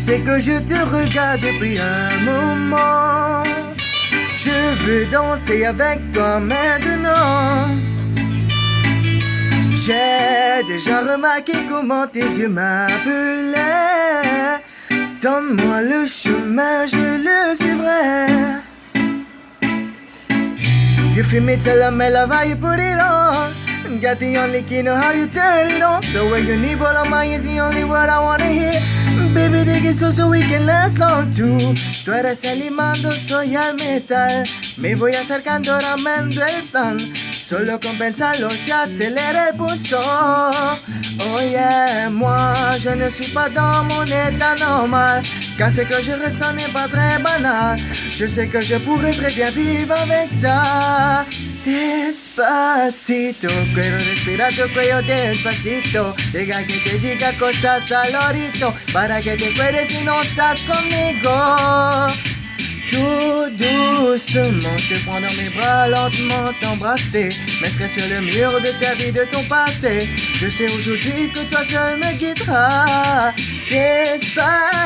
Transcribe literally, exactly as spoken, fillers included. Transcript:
C'est que je te regarde depuis un moment. Je veux danser avec toi maintenant. J'ai déjà remarqué comment tes yeux m'appelaient. Donne-moi le chemin, je le suivrai. You feel me, tell me love, how you put it on. Got the only key, know how you turn it on. The way you nibble on my ears, the only word I wanna hear. Baby, di que so, so we can last long too. Tú eres el imán, yo soy el metal. Me voy acercando, ramando el pan. Solo con pensarlo se acelera el pulso. Oh yeah, moi, je ne suis pas dans mon état normal. Car ce que je ressens n'est pas très banal. Je sais que je pourrais très bien vivre avec ça. Despacito, quiero respirar tu cuello despacito. Deja que te diga cosas al oído, para que te acuerdes si no estás conmigo. Tout doucement, te prends dans mes bras, lentement t'embrasser. M'inscris sur le mur de ta vie, de ton passé. Je sais aujourd'hui que toi seul me guideras. Despacito.